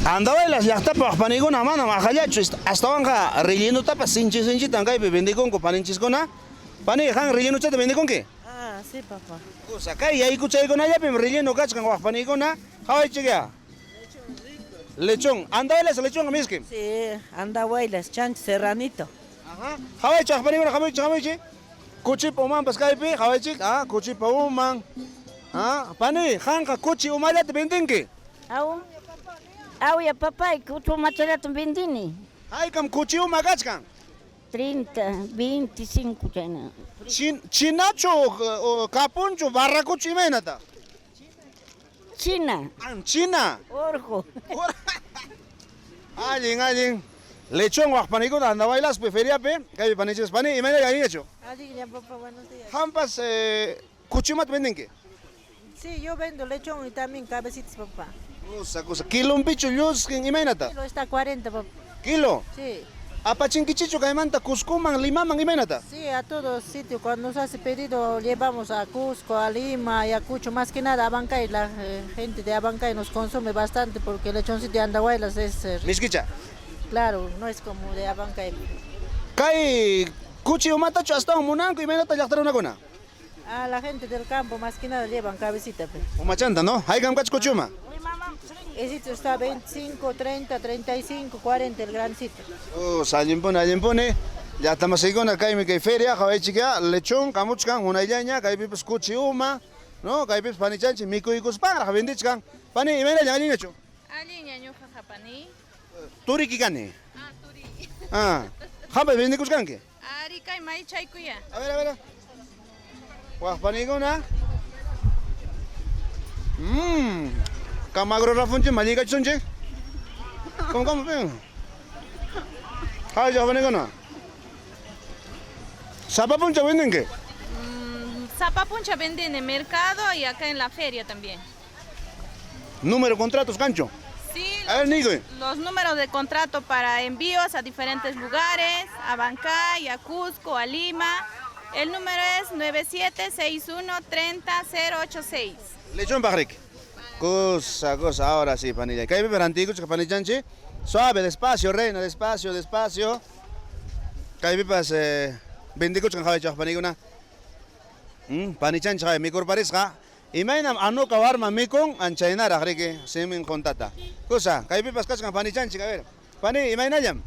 Andahuaylas llaqtapaq panikuna manam aqallachu, astawanqa rellenutapas sinchi sinchitan kaypi vendekunku paninchiskuna. Pani, qan rellenuchata vendekunki? Ah, sí, papá. Kusa, kay yaykuchaykunallapim relleno kachkan waq panikuna. Qhawaychikyá. Lechón. Andahuaylas lechonqa miskim. Sí, Andahuaylas, chancho serranito. Ajá. Qhawaychik waq panikuna, hamuychik, hamuychik. Kuchipa umanpas kaypi, qhawaychik. Ah, kuchipa uman. Ah, pani, qanqa kuchi umallata vendenki? Aw, awya papay, kuchi umachallatam vendini. Haykam kuchi uma kachkan? 30, 25 chayna. Chin, chinachu o kapunchu barracuchu imaynata? China. Ah, china. Orqo. Allin, allin. Lechón waq panikuna Andahuaylaspi feriapi, kaypi panichis pani, imaynalla allinllachu? Allinlla papá, buenos días. Qampas kuchi umata vendenki? Sí, yo vendo lechón y también cabecitas, papá. Kusa, kusa. Kilonpichu llusqin imaynata? Kilo está 40, papá. Kilo? Sí. Apachinkichichu kaymanta Cuscoman, Limaman imaynata? Sí, a todos sitios. Cuando nos hace pedido llevamos a Cusco, a Lima, Ayacucho, más que nada a Abancay. La gente de Abancay nos consume bastante porque el lechoncito de Andahuaylas es... Miskicha. Claro, no es como de Abancay. Kay kuchi umatachu astawan munanku imaynata llaqta runakuna? A la gente del campo más que nada llevan cabecita. Pe. Umachanta, ¿no? Haykam kachka kuchi uma? Esito está 25, 30, 35, 40 el grancito. Oh, allinpuni, allinpuni. Llaqta masiykuna kaymi kay feria, qhawaychikya, lechón kamuchkan unayllaña, kaypipas kuchi uma, no? Kaypipas panichanchik mikuykuspanraq vendichkan. Pani, imaynallan allinllachu? Allinña ñuqaqa pani. Turiki kani. Ah, turi. Ah, qampas vendikuchkanki? Ari kay maychaykuya. A ver, a ver. Waq panikuna. Kamagro rafunchik malliykachisunchik. ¿Cómo, cómo? Ven. Ay, ya panikuna. Sapa puncha vendenki? Sapa puncha venden en el mercado y acá en la feria también. Número de contratos, cancho. Sí, A ver, Nico. los números de contrato para envíos a diferentes lugares, a Abancay, a Cusco, a Lima. El número es 9761 30086. Lechón pajrik. Cosa, cosa, ahora sí, panilla. Kaypi rantikuchka panichanchik. Suave, despacio, reina, despacio, despacio. Kaypipas vendikuchkan qhawaychaq panikuna. Panichanchik qhaway mikurparisqa. Imaynam anuka warma mikun anchaynaraq riki simin juntata. Kusa, kaypipas kachkan panichanchik, a ver. Pani, imaynallam?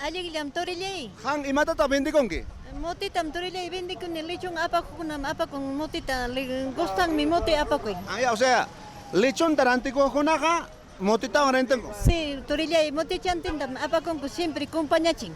Allinllam torillay. Qan imatataq vendikunki? Motitam torillay vendikuni, lechón apakuqkunam apakun motita, gustanmi mote apakuy. Ah, ya, o sea, lechonta rantikuqkunaqa motitawan rantinku. Sí, torillay, motichantintam apakunku siempre compañachin.